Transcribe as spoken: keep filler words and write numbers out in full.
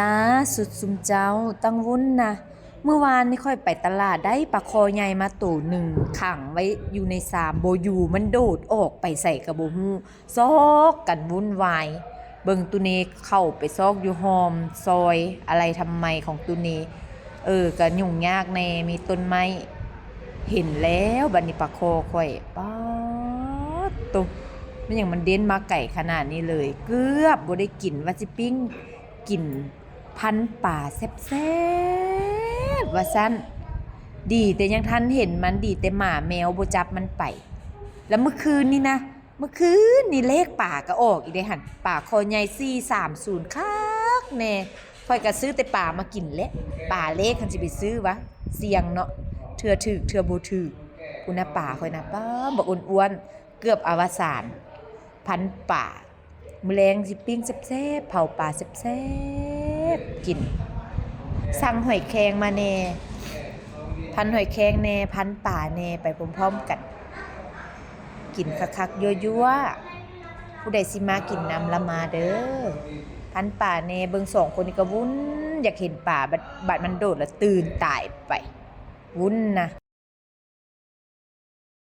ล่าสุดซุมเจ้าตั้งวุ่นนะ มื้อวานนี่ข้อยไปตลาดได้ปลาคอใหญ่มาโตหนึ่ง ขังไว้อยู่ในซาม บ่อยู่ มันโดดออกไปไสก็บ่ฮู้ ซอกกันวุ่นวาย เบิ่งตูเนเข้าไปซอกอยู่ฮอมซอย อะไรทำไมของตูเน เออ ก็ยุ่งยากแน่ มีต้นไม้ เห็นแล้วบัดนี้ปลาคอข้อย ป๊าดโต มันหยังมันเด่นมาไกลขนาดนี้เลย เกือบบ่ได้กิน ว่าสิปิ้งกินพันปลาแซ่บๆ ว่าซั่น ดีแต่ยังทันเห็นมัน ดีแต่หมาแมวบ่จับมันไป แล้วเมื่อคืนนี่นะ เมื่อคืนนี่เลขปลาก็ออกอีกเด้หั่น ปลาคอใหญ่ สี่สามศูนย์ คักแน่ ข้อยก็ซื้อแต่ปลามากินแหละ ปลาเลขคันสิไปซื้อวะ เสี่ยงเนาะ เทื่อถืกเทื่อบ่ถืก พุ้นนะปลาข้อยนะ ป๊าด บักอ้วนๆ เกือบอวสาน พันปลา มื้อแลงสิปิ้งแซ่บๆ เผาปลาแซ่บๆ กิน สั่งหอยแครงมาแน่ พันหอยแครงแน่ พันปลาแน่ ไปพร้อมๆกัน กินคักๆ ยั่วๆ ผู้ใดสิมากินนำละมาเด้อ พันปลาแน่ เบิ่งสองคนนี้ก็วุ่น อยากเห็นปลา บัด บัดมันโดดแล้วตื่นตายไป วุ่นนะ